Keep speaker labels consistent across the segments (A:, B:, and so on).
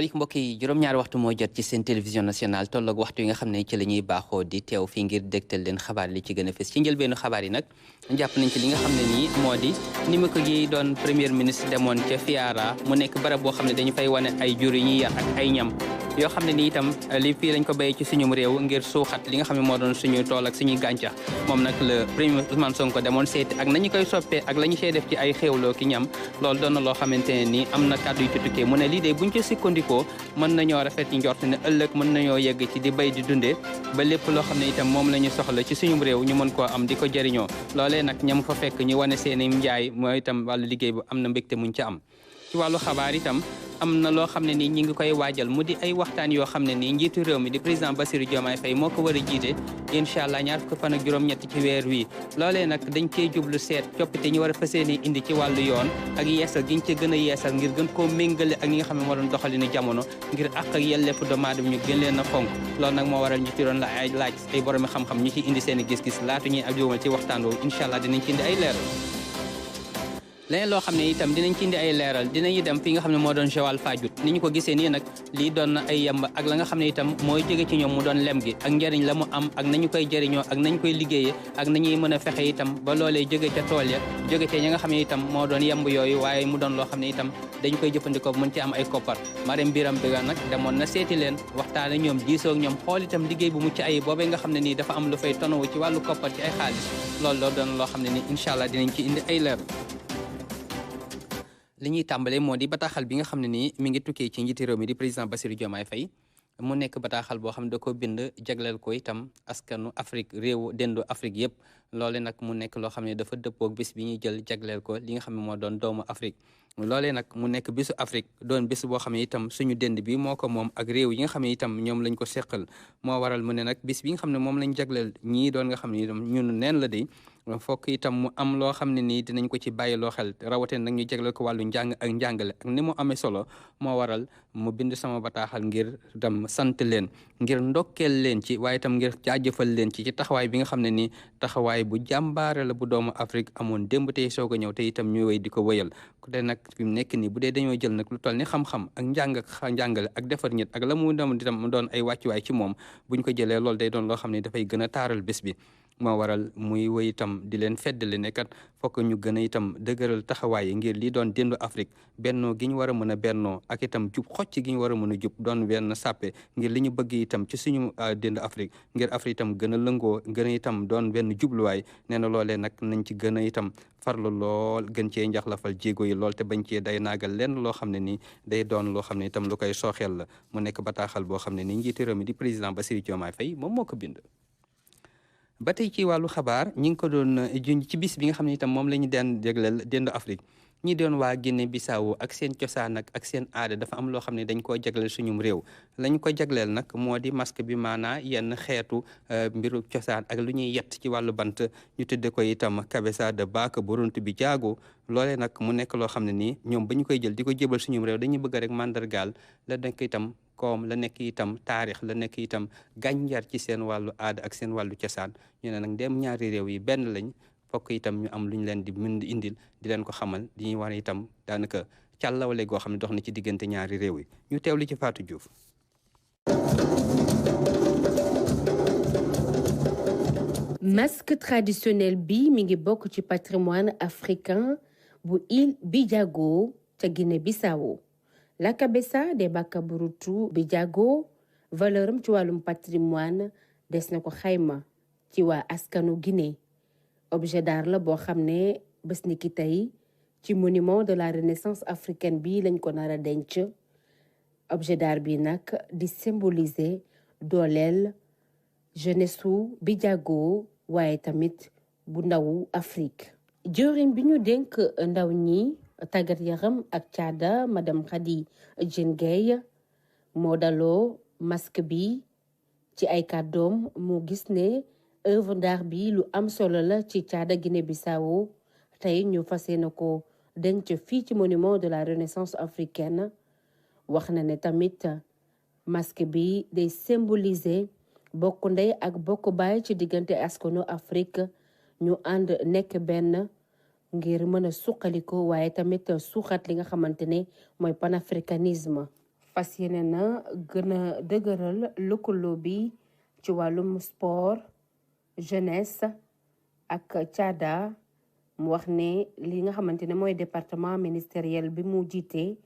A: salaamaaleykum mbokk yi juróom-ñaari waxtu moo jot ci seen télévision nationale tolloog waxtu yi nga xam ne ci la ñuy baaxoo di teew fii ngir dégtal leen xabaar li ci gën a fës ci njëlbeenu xabaar yi nag jàpp nañ ci li nga xam ne nii moo di ni ma ko gi doon premier ministre demoon ca Fiara mu nekk barab boo xam ne dañu fay wane ay jur yi ñuy yar ak ay ñam yoo xam ne nii itam li fii lañ ko béyee ci suñu réew ngir suuxat li nga xam ne moo doon suñu tool ak suñuy gàncax moom nag le premier ministre Ousmane Sonko demoon seeti ak nañu koy soppee ak la ñu see def ci ay xéewloo ki ñam loolu doon na loo xamante ne nii am na kàddu yu ci tukkee mu ne lii de buñ ci sukkandikoo mën nañoo rafet ci njort ne ëllëg mën nañoo yegg ci di bay di dundee ba lépp loo xam ne itam moom la ñu soxla ci suñu réew ñu mën koo am di ko jëriñoo loolee nag ñam fa fekk ñu wane seeni njaay mooy itam wàllu liggéey bu am na mbégte muñ ca am ci wàllu xabaar itam am na loo xam ne nii ñi ngi koy waajal mu di ay waxtaan yoo xam ne nii njiitu réew mi di président Bassirou Diomaye Faye moo ko war a jiite incha allah ñaar fukki fan ak juróom-ñett ci weer wi loolee nag dañ cee jublu seet coppite ñu war a fas yéene indi ci wàllu yoon ak yeesal giñ ci gën a yeesal ngir gën koo méngale ak ñi nga xam ne moo doon doxalinu jamono ngir àq ak yelleefu doomu aadama ñu gën leen a fonk loolu nag moo waral ñu ci doon la ay laaj ay boromi xam-xam ñu ci indi seen i gis-gis laatu ñuy ak jóomal ci waxtaan woowu incha allah dinañ ci indi ay leeral leneen loo xam ne itam dinañ ci indi ay leeral dinañu dem fi nga xam ne moo doon Joal Fadiouth ni ñu ko gisee nii nag lii doon na ay yamba ak la nga xam ne itam mooy jóge ci ñoom mu doon lem gi ak njëriñ la mu am ak nañu koy jëriñoo ak nañu koy liggéeyee ak nañuy mën a fexe itam ba loolee jóge ca tool ya jóge ca ñi nga xam ne itam moo doon yemb yooyu waaye mu doon loo xam ne itam dañu koy jëfandikoo mën ci am ay koppar Marème Biram Biga nag demoon na seeti leen waxtaane ñoom diisoo ak ñoom xool itam liggéey bu mucc ay boobee nga xam ne nii dafa am lu fay tonowu ci wàllu koppar ci ay xaalis loolu loo doon loo xam ne nii incha allah dinañ ci indi ay leeral li ñuy tàmbalee moo di bataaxal bi nga xam ne nii mi ngi tukkee ci njiiti réew mi di président Bassirou Diomaye Faye mu nekk bataaxal boo xam ne da ko bind jagleel ko itam askanu Afrique réewu dendu Afrique yëpp loole nag mu nekk loo xam ne dafa dëppoog bis bi ñuy jël jagleel ko li nga xam ne moo doon doomu Afrique loolee nag mu nekk bisu Afrique doon bis boo xam ne itam suñu dend bi moo ko moom ak réew yi nga xam ne itam ñoom lañ ko seqal moo waral mu ne nag bis bi nga xam ne moom lañ jagleel ñii doon nga xam ne itam ñun neen la de fokk itam mu am loo xam ne nii dinañ ko ci bàyyi loo xel rawatina nag ñu jagleel ko wàllu njàng ak njàngale ak ni mu amee solo moo waral mu bind sama bataaxal ngir dem sant leen ngir ndokkeel leen ci waaye itam ngir jaajëfal leen ci taxawaay bi nga xam ne nii taxawaay bu jàmbaare la bu doomu Afrique amoon démb tey soog a ñëw te itam ñu wéy di ko wéyal ku dee nag fi mu nekk nii bu dee dañoo jël nag lu toll ni xam-xam ak njàng ak njàngale ak defar nit ak la mu doon itam doon ay wàccuwaay ci moom buñ ko jëlee loolu day doon loo xam ne dafay gën a taaral bés bi moo waral muy wéy itam di leen feddali ne kat fokk ñu gën a itam dëgëral taxawaay ngir li doon dendu Afrique bennoo gi ñu war a mën a bennoo ak itam jub xocc gi ñu war a mën a jub doon benn sàppe ngir li ñu bëgg itam ci suñu dendu Afrique ngir Afrique itam gën a lëngoo gën a itam doon benn jubluwaay nee na loolee nag nañ ci gën a itam farlu lool gën cee njaxlafal jéego yi lool te bañ cee day naagal lenn loo xam ne nii day doon loo xam ne itam lu koy sooxeel la mu nekk bataaxal boo xam ne nii njiiti réew mi di président Bassirou Diomaye Faye moom moo ko bind ba tey ci wàllu xabaar ñi ngi ko doon junj ci bis bi nga xam ne itam moom la ñu daan jégleel dendu Afrique ñi doon waa Guinée Bissau ak seen cosaan ak seen aada dafa am loo xam ne dañ koo jagleel suñum réew lañ ko jagleel nag moo di masque bi maanaa yenn xeetu mbiru cosaan ak lu ñuy yett ci wàllu bant ñu tudde ko itam cabeça de bac buruntu bi jaago loolee nag mu nekk loo xam ne nii ñoom ba ñu koy jël di ko jébal suñum réew dañuy bëgg rek mandargaal la nekk itam koom la nekk itam taarix la nekk itam gànjar ci seen wàllu aada ak seen wàllu cosaan ñu ne nag dem ñaari réew yi benn lañ fokk itam ñu am lu ñu leen di mën indil di leen ko xamal di ñuy war itam daanaka càllawale goo xam ne dox na ci diggante ñaari réew yi ñu teewlu ci Fatou Diouf.
B: masque traditionnel bi mi ngi bokk ci patrimoine africain bu île Bijao ca Guinée-Bissau la cabeça de baca buruntu Bijao valeur am ci wàllum patrimoine des na ko xayma ci waa askanu Guinée objet d'art la boo xam ne bés ni ki tey ci monument de la renaissance africaine bi lañ ko nar a denc objet d'art bi nag di symboliser dooleel jeunesse su Bijao waaye tamit bu ndawu Afrique jëwriñ bi ñu dénk ndaw ñi tàggat yaram ak caada madame Khady Diène Gaye moo daloo masque bi ci ay kàddoom mu gis ne œuvre d'art bi lu am solo la ci caada Guinée-Bissau tey ñu fas yéene ko denc fii ci monument de la renaissance africaine wax na ne tamit masque bi day symboliser bokk ndey ak bokk baay ci diggante askanu Afrique ñu ànd nekk benn ngir mën a suqaliko waaye tamit suuxat li nga xamante ne mooy panafricanisme fas yéene na gën a dëgëral lëkkaloo bi ci wàllum sport jeunesse ak caada. mu wax ne li nga xamante ne mooy département ministériel bi mu jiite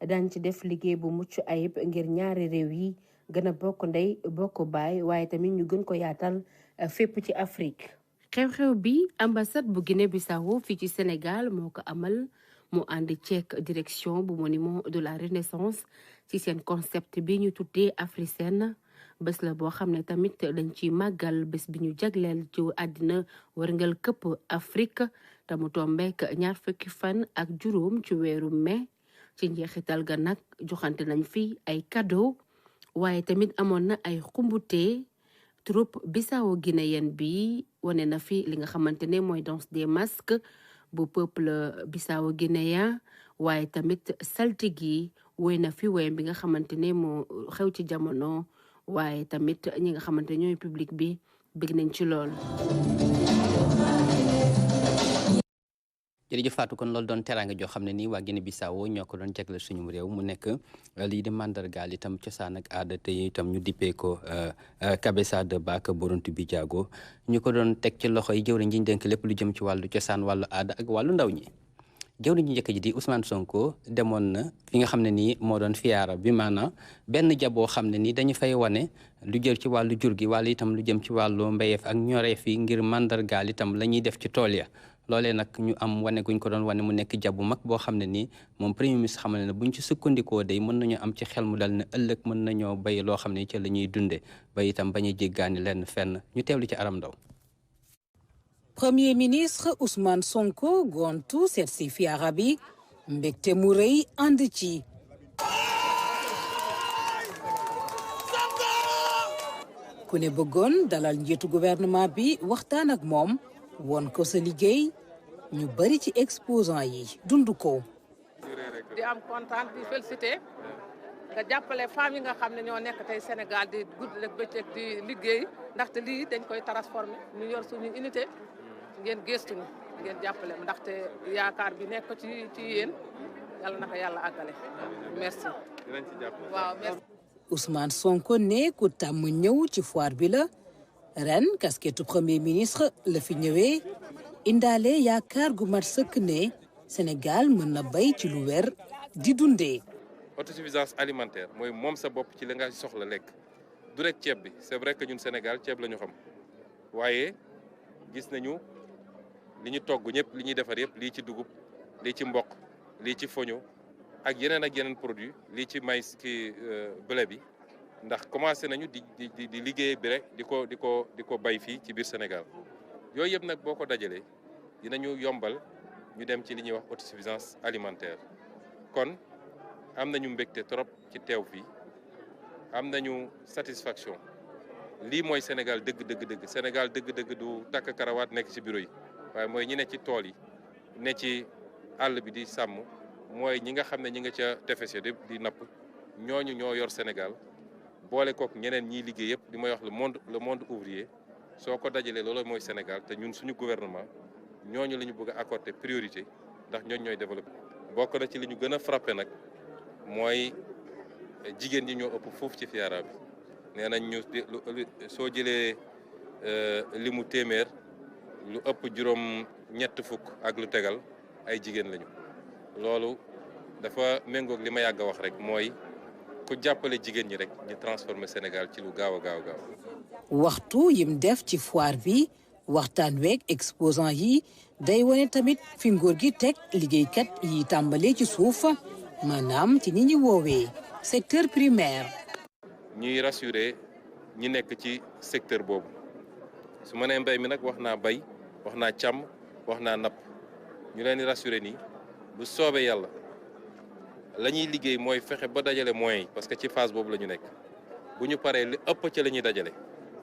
B: daañ ci def liggéey bu mucc ayib ngir ñaari réew yi gën a bokk ndey bokk baay waaye tamit ñu gën ko yaatal fépp ci Afrique. xew-xew bi ambassade bu Guinée-Bissau fii ci Sénégal moo ko amal mu ànd ceek direction bu monument de la Renaissance ci seen concept bi ñu tuddee Africène. bés la boo xam ne tamit dañ ci màggal bés bi ñu jagleel ci àddina wërngal këpp Afrique te mu tombeek 20 fan ak juróom ci weeru mai. ci njeexital ga nag joxante nañ fi ay cadeau waaye tamit amoon na ay xumbute. troupe Bissau guinéen bi wane na fi li nga xamante ne mooy danse des masques bu peuple Bissau guinéen waaye tamit saltigi woy na fi woyam bi nga xamante ne moo xew ci jamono. waaye tamit ñi nga xamante ñooy public bi bëgg nañ ci lool.
A: jërëjëf Fatou kon loolu doon teraanga joo xam ne nii waa Guinée Bissau ñoo ko doon jagleel suñu réew mu nekk lii di mandargaal itam cosaan ak aada te itam ñu dippee ko Cabeça de Baca Boruntu Bijago ñu ko doon teg ci loxo yi jëwriñ ji ñu dénk lépp lu jëm ci wàllu cosaan wàllu aada ak wàllu ndaw ñi. jëwriñ ji njëkk ji di Ousmane Sonko demoon na fi nga xam ne nii moo doon fiyaara bi maanaam benn jaboo xam ne nii dañu fay wane lu jël ci wàllu jur gi wàllu itam lu jëm ci wàllu mbéyeef ak ñoreef yi ngir mandargaal itam la ñuy def ci tool ya. loolee nag ñu am wane guñ ko doon wane mu nekk jabu mag boo xam ne nii moom premier ministre xam ne buñ ci sukkandikoo day mën nañu am ci xel mu dal ne ëllëg mën nañoo bay loo xam ne ci la ñuy dunde ba itam bañ a jéggaani lenn fenn ñu teewlu ci Aram Ndaw.
C: Premier ministre Ousmane Sonko gontu seet si fiara bi mbégte mu rëy ànd ci. ku ne bëggoon dalal njiitu gouvernement bi waxtaan ak moom won ko sa liggéey ñu bari ci exposant yi dund ko.
D: di am kontaan di félicité nga jàppale femmes yi nga xam ne ñoo nekk tey Sénégal di guddi ak bëccëg di liggéey ndaxte lii dañ koy transformé ñu yor suñu unité. ngeen gëstuñu ngeen jàppale ndaxte yaakaar bi nekk ci yéen yàlla na ko yàlla àggale merci.
E: dinañ ci jàpp.
D: waaw merci.
C: Ousmane Sonko ne ku tàmm ñëw ci foire bi la ren casquette premier ministre la fi ñëwee indaale yaakaar gu mat sëkk ne Sénégal mën na bay ci lu wér di dundee.
E: autosuffisance alimentaire mooy moom sa bopp ci la nga soxla lekk du rek ceeb bi c'est vrai que ñun Sénégal ceeb la ñu xam waaye gis nañu. li ñu togg ñëpp li ñuy defar yëpp lii ci dugub lii ci mboq lii ci foño ak yeneen produit lii ci maïs ki blé bi ndax commencé nañu di liggéey bi rek di ko bay fii ci biir Sénégal yooyu yëpp nag boo ko dajalee dinañu yombal ñu dem ci li ñuy wax autosuffisance alimentaire kon am nañu mbégte trop ci teew fii am nañu satisfaction lii mooy Sénégal dëgg Sénégal dëgg du takk karawaat nekk ci bureau yi waaye mooy ñi ne ci tool yi ne ci àll bi di sàmm mooy ñi nga xam ne ñi nga ca tefes di napp ñooñu ñoo yor Sénégal boole kook ñeneen ñiy liggéey yëpp di may wax le monde ouvrier soo ko dajalee loolu mooy Sénégal te ñun suñu gouvernement ñooñu la ñu bëgg a accorder priorité ndax ñooñu ñooy développé. bokk na ci li ñu gën a frappé nag mooy jigéen ñi ñoo ëpp foofu ci FIARA bi nee nañ ñu soo jëlee limu téeméer lu ëpp juróom ñett fukk ak lu tegal ay jigéen lañu loolu dafa méngoog li ma yàgg a wax rek mooy ku jàppale jigéen ñi rek ñu transformer Sénégal ci lu gaaw a gaaw.
C: waxtu yim def ci foire bi waxtaan week exposant yi day wane tamit fi nguur gi teg liggéeykat yi tàmbalee ci suuf maanaam ci ñi ñi woowee secteur primaire.
E: ñuy rassurer ñi nekk ci secteur boobu su ma nee mbay mi nag wax naa bay wax naa càmm wax naa napp ñu leen di rassurer nii bu soobee yàlla la ñuy liggéey mooy fexe ba dajale moyens yi parce que ci phase boobu la ñu nekk bu ñu paree li ëpp ca la ñuy dajale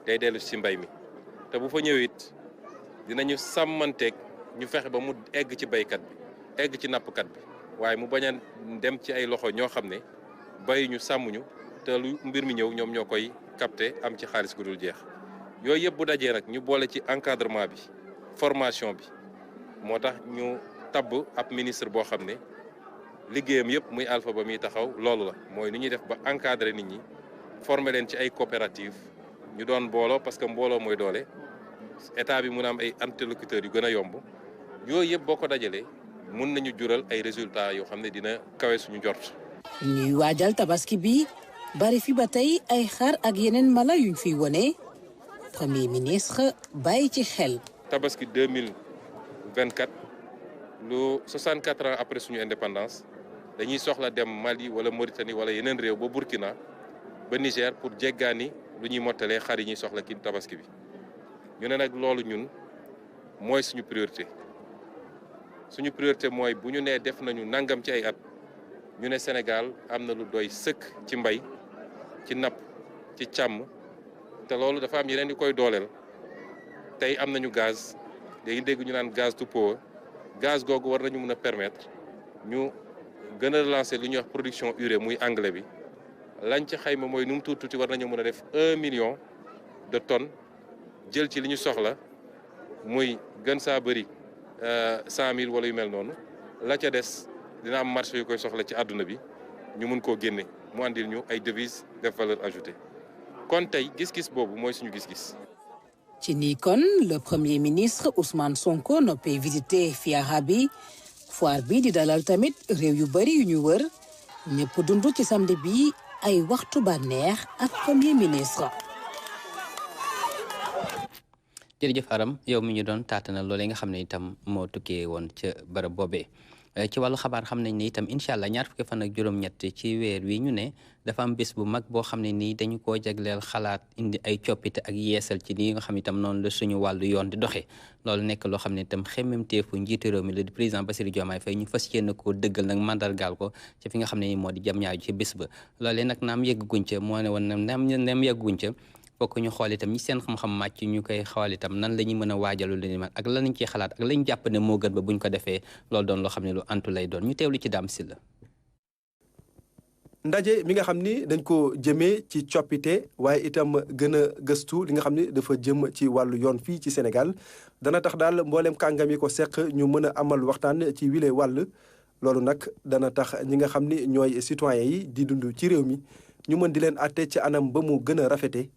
E: day dellu ci mbay mi te bu fa ñëwee it dinañu sàmmanteeg ñu fexe ba mu egg ci baykat bi egg ci nappkat bi waaye mu bañ a dem ci ay loxo ñoo xam ne bayuñu sàmmuñu te lu mbir mi ñëw ñoom ñoo koy capter am ci xaalis gu dul jeex yooyu yëpp bu dajee nag ñu boole ci encadrement bi formation bi moo tax ñu tabb ab ministre boo xam ne liggéeyam yëpp muy Alpha ba muy taxaw loolu la mooy nu ñuy def ba encadrer nit ñi former leen ci ay coopérative ñu doon mbooloo parce que mbooloo mooy doole état bi mun a am ay interlocuteurs yu gën a yomb yooyu yëpp boo ko dajalee mun nañu jural ay résultats yoo xam ne dina kawe suñu njort.
C: ñuy waajal tabaski bi bari fi ba tey ay xar ak yeneen mala yuñ fiy wone premier ministre bàyyi ci xel.
E: tabaski 2024 lu 64 ans après suñu indépendance dañuy soxla dem Mali wala Mauritanie wala yeneen réew ba Burkina ba Niger pour jéggaani lu ñuy mottalee xar yi ñuy soxla ki tabaski bi ñu ne nag loolu ñun mooy suñu priorité mooy bu ñu nee def nañu nangam ci ay at ñu ne Sénégal am na lu doy sëkk ci mbay ci napp ci càmm te loolu dafa am yeneen yu koy dooleel tey am nañu gaz léegi dégg ñu naan gaz to power gaz googu war nañu mën a permettre ñu gën a relancer lu ñuy wax production urée muy engrais bi lañ ci xayma mooy nu mu tuuti war nañu mën a def 1 million de tonnes jël ci li ñu soxla muy gën saa bëri 100 000 wala yu mel noonu la ca des dina am marché yu koy soxla ci àdduna bi ñu mun koo génne mu andil ñu ay devises de valeur ajoutée kon tey gis-gis boobu mooy suñu gis-gis.
C: ci nii kon le premier ministre Ousmane Sonko noppee visité Fiara bi foire bi di dalal tamit réew yu bari yu ñu wër ñëpp dund ci samedi bi ay waxtu bànneex ak premier ministre.
A: jërëjëf Aram yow mi ñu doon taatana loolee nga xam ne itam moo tukkee woon ca bërëb boobee ci wàllu xabaar xam nañ ne itam incha allah ñaar fukki fan ak juróom-ñett ci weer wi ñu ne dafa am bés bu mag boo xam ne nii dañu koo jagleel xalaat indi ay coppite ak yeesal ci li nga xam itam noonu la suñu wàllu yoon di doxee loolu nekk loo xam ne itam xemmemteefu njiitu réew mi la di président Bassirou Diomaye Faye ñu fas yéene koo dëggal nag mandargaal ko ci fi nga xam ne nii moo di jam ñaaju ci bés ba loolee nag naam yegguñ ca moo ne woon naam yegguñ ca fokk ñu xool itam ñi seen xam-xam màcc ñu koy xool itam nan la ñuy mën a waajalu li ni man ak lan lañ ciy xalaat ak lañ jàpp ne moo gën ba buñ ko defee loolu doon loo xam ne lu antu lay doon ñu teewlu ci Dame Sylla.
F: ndaje mi nga xam ni dañ ko jëmee ci coppite waaye itam gën a gëstu li nga xam ni dafa jëm ci wàllu yoon fii ci Sénégal dana tax daal mboolem kàngam yi ko seq ñu mën a amal waxtaan ci wile wàll loolu nag dana tax ñi nga xam ni ñooy citoyens yi di dund ci réew mi ñu mën di leen àtte ci anam ba mu gën a rafete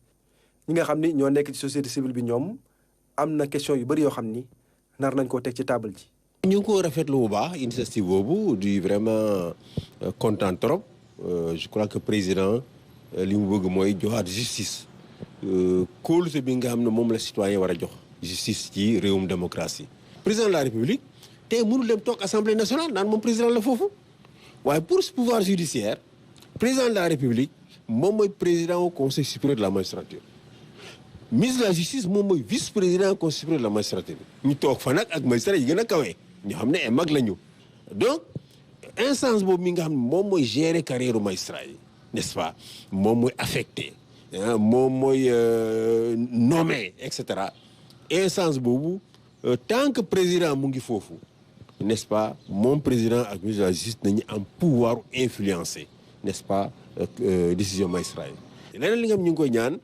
F: ñi nga xam ni ñoo nekk ci société civile bi ñoom am na question yu bëri yoo xam ni nar nañ koo teg ci table ji.
G: ñu ngi ko rafetlu bu baax initiative boobu di vraiment content trop je crois que président li mu bëgg mooy joxaat justice kóolute bi nga xam ne moom la citoyen war a jox justice ci réewum démocratie. président de la république tey mënul dem toog assemblée nationale naan moom président la foofu waaye pour ce pouvoir judiciaire président de la république moom mooy président au conseil supérieur de la magistrature. ministre de la justice moom mooy vice président conseil supérieur de la magistrature ñu toog fa nag ak magistrat yi gën a kawee ñu xam ne ay mag la ñu donc instance boobu mi nga xam ne moom mooy gérer carrière magistrat yi n'est-ce pas moom mooy affecté moom mooy nommé et cetera instance boobu tant que président mu ngi foofu n'est-ce pas moom président ak ministre de la justice nañu am pouvoir influencer n'est-ce pas décision magistrat yi leneen li nga xam ñu ngi koy ñaan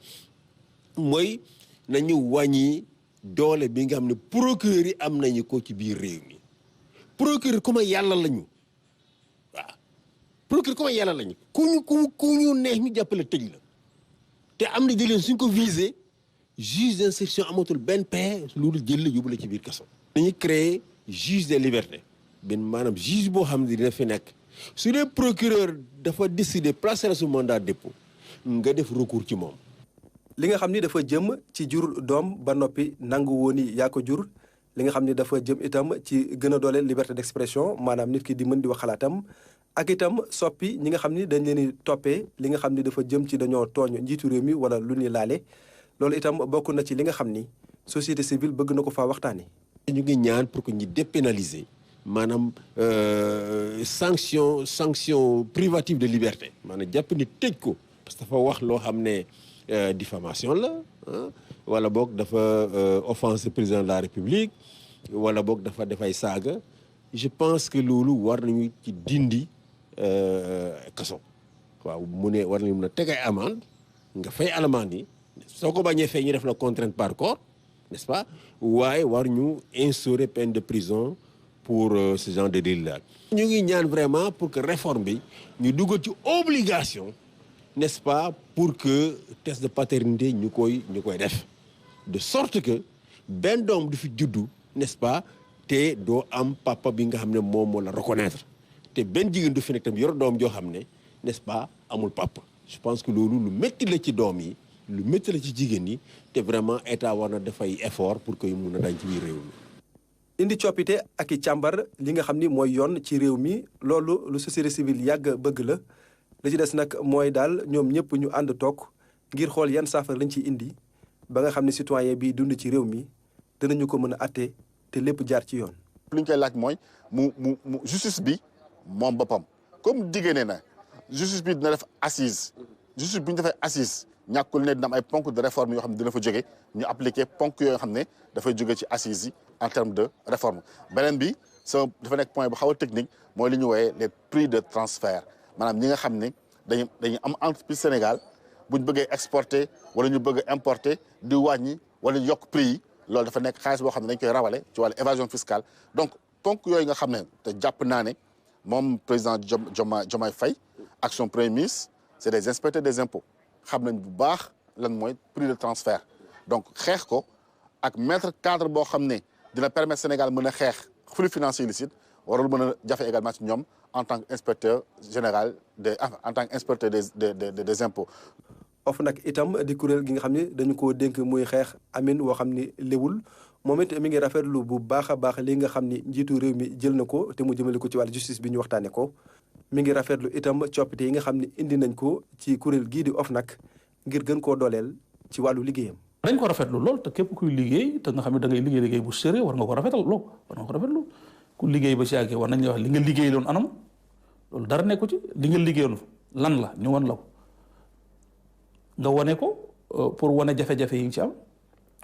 G: mooy nañu wàññi doole bi nga xam ne procureur yi am nañu ko ci biir réew mi procureur comme yàlla lañu waaw procureur comme yàlla lañu ku ñu neex ñu jàppale tëj la te am na jëleen suñ ko visé juge d'instruction amatul benn paix loolu jël la yóbbu la ci biir kaso. dañuy créer juge des libertés benn maanaam juge boo xam ne dina fi nekk su dee procureur dafa décider placer la sous mandat de dépôt nga def recours ci moom.
F: li nga xam ni dafa jëm ci jur doom ba noppi nangu woon ni yaa ko jur li nga xam ni dafa jëm itam ci gën a dooleel liberté d'expression maanaam nit ki di mën di wax xalaatam ak itam soppi ñi nga xam ni dañ leen di toppee li nga xam ni dafa jëm ci dañoo tooñ njiitu réew mi wala lu ni laale loolu itam bokk na ci li nga xam ni société civile bëgg na ko faa waxtaanee.
G: ñu ngi ñaan pour que ñu dépénaliser maanaam sanction privative de liberté maanaam jàpp ni tëj ko parce que dafa wax loo xam ne. diffamation la wala boog dafa offenser président de la république wala boog dafa dafay saaga je pense que loolu war nañu ci dindi kaso waaw mu ne war nañu mën a teg ay amende nga fay amende yi soo ko bañee fay ñu def la contrainte par corps n'est-ce pas waaye war ñu instaurer peine de prison pour ce genre de délit là. ñu ngi ñaan vraiment pour que réforme bi ñu dugal ci obligation n'est-ce pas pour que test de paternité ñu koy def de sorte que benn doom du fi juddu n'est-ce pas te doo am papa bi nga xam ne moom moo la reconnaître te benn jigéen du fi nekk tam yor doom joo xam ne n'est-ce pas amul papa. Je pense que loolu lu métti la ci doom yi lu métti la ci jigéen yi te vraiment état war na dafay effort pour que yu mun a dañ ci biir réew mi.
F: indi coppite ak i càmbar li nga xam ni mooy yoon ci réew mi loolu lu société civile yàgg bëgg la li ci des nag mooy daal ñoom ñëpp ñu ànd toog ngir xool yan saafara lañ ciy indi ba nga xam ne citoyen bi dund ci réew mi dinañu ko mën a atte te lépp jaar ci yoon.
H: li ñu koy laaj mooy mu justice bi moom boppam comme diggante na justice bi dina def assise justice bi ñu defee assise ñàkkul ne dina am ay ponk de réforme yoo xam ne dina fa jóge ñu appliquer ponk yoo xam ne dafay jóge ci assise yi en termes de réforme. beneen bi dafa nekk point bu xaw a technique mooy li ñu wooyee les prix de transfert maanaam ñi nga xam ne dañuy am entreprise Sénégal buñ bëggee exporter wala ñu bëgg a importer di wàññi wala ñu yokk prix yi loolu dafa nekk xaalis boo xam ne dañ koy rawale ci wàllu évasion fiscale. donc ponk yooyu nga xam ne te jàpp naa ne moom président Diomaye Faye ak son premier ministre c'est des inspecteurs des impôts xam nañ bu baax lan mooy prix de transfert donc xeex ko ak mettre cadre boo xam ne dina permettre Sénégal mën a xeex flux financier illicite warul mën a jafe également ci ñoom en tant qu'inspecteur général en tant qu'inspecteur des impôts.
F: OFNAC itam di kuréel gi nga xam ne dañu koo dénk muy xeex amin woo xam ni léwul moom it mi ngi rafetlu bu baax a baax li nga xam ni njiitu réew mi jël na ko te mu jëmale ko ci wàllu justice bi ñu waxtaane ko mi ngi rafetlu itam coppite yi nga xam ne indi nañ ko ci kuréel gii di OFNAC ngir gën koo dooleel ci wàllu liggéeyam.
I: dañ ko rafetlu lool te képp kuy liggéey te nga xam ne da ngay liggéey bu sérieux war nga ko rafetal lool war nga ko rafetlu ku liggéey ba si àggee war nañ la wax li nga liggéey loon anam loolu dara nekku ci li nga liggéeyoon lan la ñu wan la ko nga wane ko pour wane jafe-jafe yi nga ci am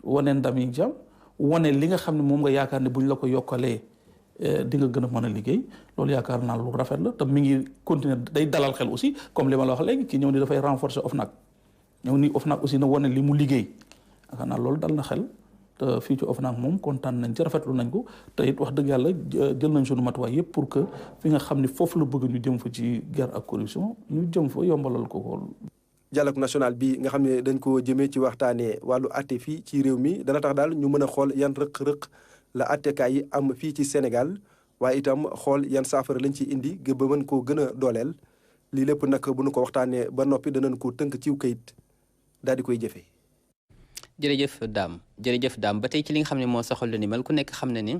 I: wane ndam yi nga ci am wane li nga xam ne moom nga yaakaar ne buñ la ko yokkalee di nga gën a mën a liggéey loolu yaakaar naa lu rafet la te mi ngi continuer day dalal xel aussi comme li ma la wax léegi ci ñëw ni dafay renforcer OFNAC ñëw ni OFNAC aussi na wane li mu liggéey yaakaar naa loolu dal na xel te fii ci OFNAC moom kontaan nañ ci rafetlu nañ ko te it wax dëgg yàlla jël nañ sunu matuwaay yëpp pour que fi nga xam ne foofu la bëgg ñu jëm fa ci guerre ak corruption ñu jëm fa yombalal ko.
F: dialogue national bi nga xam ne dañ ko jëmee ci waxtaanee wàllu atte fii ci réew mi dana tax daal ñu mën a xool yan rëq-rëq la attekaay yi am fii ci Sénégal waaye itam xool yan saafara lañ ci indi ba mën koo gën a dooleel lii lépp nag bu nu ko waxtaanee ba noppi danañ ko tënk ciw kayit daal di koy jëfee.
A: jërëjëf Dame ba tey ci li nga xam ne moo soxal lu ni mel ku nekk xam ne ni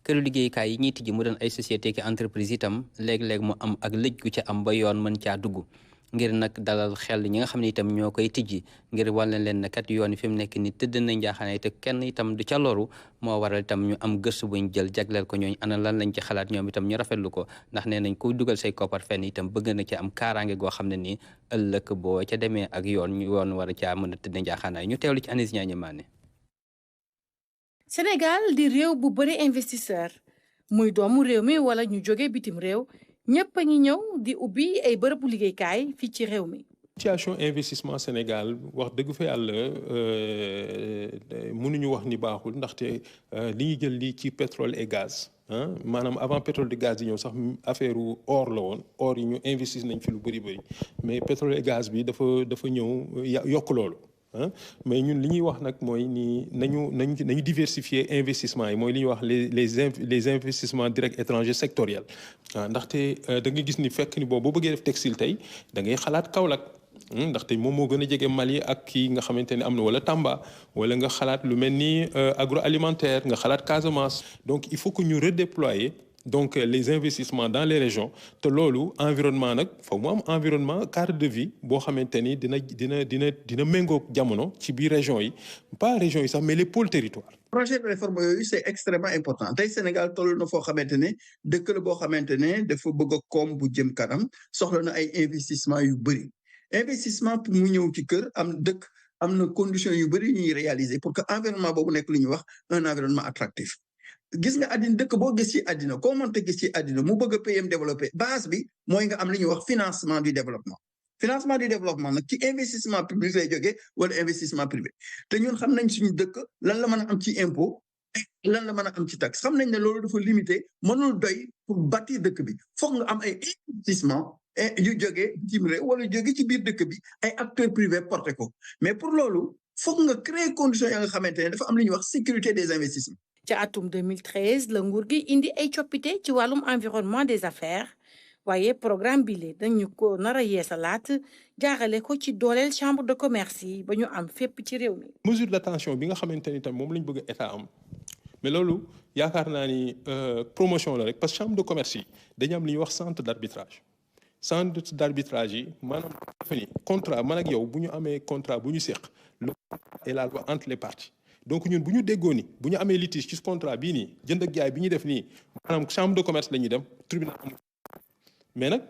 A: këru liggéeykaay yi ñuy tijji mu doon ay société ki entreprise itam léeg-léeg mu am ak lëj gu ca am ba yoon mën caa dugg ngir nag dalal xel ñi nga xam ne itam ñoo koy tijji ngir wàll leen ne kat yoon fi mu nekk ni tëdd na njaaxaane te kenn itam du ca loru moo waral itam ñu am gëstu buñ jël jagleel ko ñooñu ana lan lañ ci xalaat ñoom itam ñu rafetlu ko ndax nee nañ ku dugal say koppar fenn itam bëgg na ci am kaaraange goo xam ne nii ëllëg boo ca demee ak yoon war a caa mën a tëdd njaaxaanaay ñu teewlu ci Anis Ñaañe Maane.
J: Sénégal di réew bu bëri investisseur muy doomu réew mi wala ñu jóge bitim réew ñëpp a ngi ñëw di ubbi ay bërëbu liggéeykaay fii ci réew mi.
K: situation investissement Sénégal wax dëgg fa yàlla mënuñu wax ni baaxul ndaxte li ñu jël lii ci pétrole et gaz maanaam avant pétrole et gaz yi ñëw sax affaire or la woon or yi ñu investir nañ fi lu bëri mais pétrole et gaz bi dafa ñëw yokk loolu. mais ñun li ñuy wax nag mooy ni nañu diversifier investissement yi mooy li ñuy wax les investissements directs étrangers sectoriels ndaxte da nga gis ni fekk ni boo bëggee def textile tey da ngay xalaat Kaolack ndaxte moom moo gën a jege Mali ak kii nga xamante ne am na wala Tamba wala nga xalaat lu mel ni agroalimentaire nga xalaat Casamance donc il faut que ñu redéployer donc les investissements dans les régions te loolu environnement nag foog mu am environnement cadre de vie boo xamante ni dina méngoog jamono ci biir région yi pas région yi sax mais les pôles territoires.
L: projet de réforme yooyu c'est extrêmement important tey Sénégal toll na foo xamante ne dëkk la boo xamante ne dafa bëgg a koom bu jëm kanam soxla na ay investissement yu bëri investissement pour mu ñëw ci kër am na conditions yu bëri ñuy réaliser pour que environnement boobu nekk lu ñuy wax un environnement attractif. gis nga àddina dëkk boo gis ci àddina koo mënta gis ci àddina mu bëgg a PM développé base bi mooy nga am li ñuy wax financement du développement nag ci investissement public lay jógee wala investissement privé te ñun xam nañ suñu dëkk lan la mën a am ci impôt lan la mën a am ci taxe xam nañ ne loolu dafa limité mënul doy pour bâtir dëkk bi foog nga am ay investissement yu jógee bitim réew wala jóge ci biir dëkk bi ay acteurs privés porté ko mais pour loolu foog nga créer conditions ya nga xamante ne dafa am lu ñuy wax sécurité des investissements.
J: ci atum 2013 la nguur gi indi ay coppite ci wàllum environnement des affaires waaye programme bi le dañu ko nar a yeesalaat jaarale ko ci dooleel chambre de commerce yi ba ñu am fépp ci réew mi.
K: mesure d'attention bi nga xamante ni tam moom lañ bëgg état am mais loolu yaakaar naa ni promotion la rek parce que chambre de commerce yi dañu am li ñuy wax centre d'arbitrage yi maanaam dafa ni contrat man ak yow bu ñu amee contrat bu ñu séq le et la loi entre les parties donc ñun bu ñu déggoo ni bu ñu amee litige ci contrat bii nii jënd ak jaay bi ñuy def nii maanaam chambre de commerce la ñuy dem tribunal amul mais nag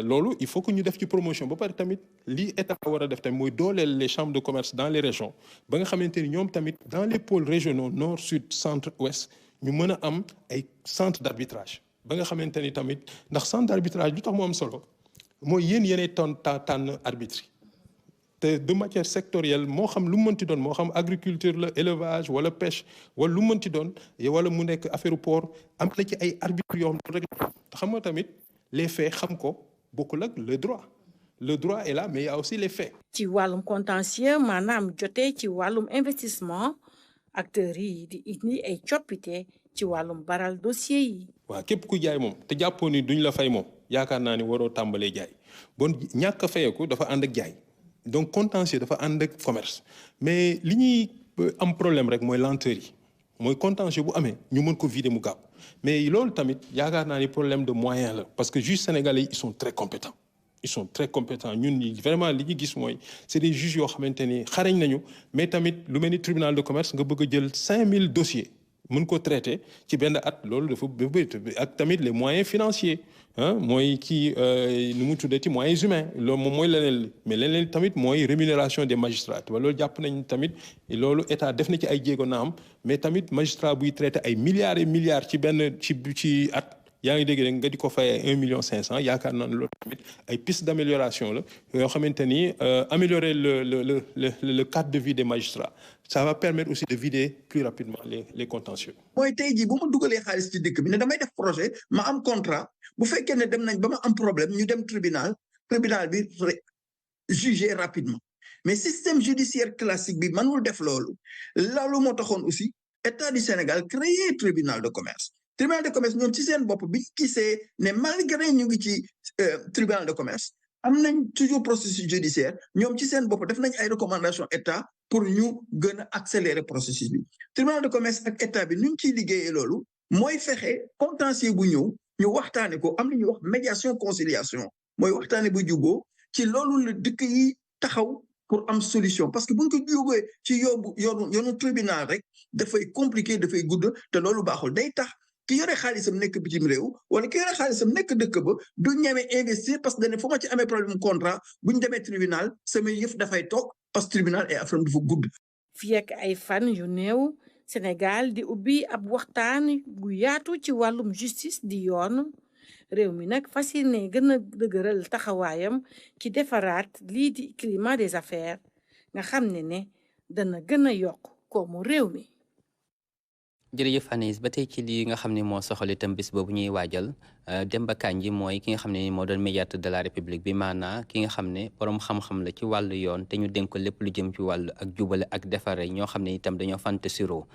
K: loolu il faut que ñu def ci promotion ba pare tamit lii état war a def tamit mooy dooleel les chambres de commerce dans les régions ba nga xamante ni ñoom tamit dans les pôles régionaux nord sud centre ouest ñu mën a am ay centre d'arbitrage ba nga xamante ni tamit ndax centre d'arbitrage lu tax mu am solo mooy yéenay tànn arbitre te de matière sectorielle moo xam lu mu mënti doon moo xam agriculture la élevage wala pêche wala lu mu mënti doon wala mu nekk affaire port am na ci ay arbitres yoo xam rek te xam nga tamit les faits xam ko bokkul ak le droit est là mais il y a aussi les faits.
J: ci wàllum contentieux maanaam jotee ci wàllum investissement acteurs yi di indi ay coppite ci wàllum baral dossier yi.
K: waaw képp ku jaay moom te jàppoo ni duñ la fay moom yaakaar naa ni waroo tàmbalee jaay bon ñàkk a fayeeku dafa ànd ak jaay donc contentieux dafa ànd ak commerce mais li ñuy am problème rek mooy lenteur yi mooy contentieux bu amee ñu mën ko vider mu gaaw mais loolu tamit yaakaar naa ni problème de moyen la parce que juges sénégalais ils sont très compétents ñun ñi vraiment li ñu gis mooy c'est des juges yoo xamante ni xarañ nañu mais tamit lu mel ni tribunal de commerce nga bëgg a jël 5000 dossiers mën ko traiter ci benn at loolu dafa bëri ak tamit les moyens financiers mooy kii nu mu tuddee ci moyens humains loolu moom mooy leneen mais leneen tamit mooy rémunération des magistrats te loolu jàpp nañ tamit loolu état def na ci ay jéego na am mais tamit magistrat buy traiter ay milliards et milliards ci benn ci at yaa ngi dégg rek nga di ko fay 1,5 million yaakaar naa ne loolu tamit ay piste d'amélioration la yoo xamante ni améliorer le cadre de vie des magistrats ça va permettre aussi de vider plus rapidement les contentieux.
L: mooy tey jii bu ma dugalee xaalis ci dëkk bi ne damay def projet ma am contrat bu fekkee ne dem nañ ba ma am problème ñu dem tribunal bi juger rapidement mais système judiciaire classique bi mënul def loolu moo taxoon aussi état du Sénégal créé tribunal de commerce. tribunal de commerce ñoom ci seen bopp bi gisee ne malgré ñu ngi ci tribunal de commerce am nañ toujours processus judiciaire ñoom ci seen bopp def nañ ay recommandations état pour ñu gën a accélérer processus bi tribunal de commerce ak état bi ñu ngi ciy liggéeyee loolu mooy fexe contentieux bu ñëw ñu waxtaane ko am lu ñuy wax médiation conciliation mooy waxtaane bu juboo ci loolu la dëkk yi taxaw pour am solution parce que buñ ko yóbbee ci yoonu tribunal rek dafay compliqué dafay gudd te loolu baaxul day tax ki yore xaalisam nekk bitim réew wala ki yore xaalisam nekk dëkk ba du ñeme investir parce que dañ ne fu ma ci amee problème contrat bu ñu demee tribunal sama yëf dafay toog parce que tribunal ay affaire dafa gudd.
J: fii ak ay fan yu néew Sénégal di ubbi ab waxtaan gu yaatu ci wàllum justice di yoon réew mi nag fas yéene gën a dëgëral taxawaayam ci defaraat lii di climat des affaires nga xam ne dana gën a yokk koomu réew mi.
A: jërëjëf Anis ba tey ci lii nga xam ne moo soxal itam bis boobu ñuy waajal Demba Kandji mooy ki nga xam ne moo doon médiateur de la République bi maanaa ki nga xam ne borom xam-xam la ci wàllu yoon te ñu dénk ko lépp lu jëm ci wàllu ak jubale ak defare ñoo xam ne itam dañoo fante siro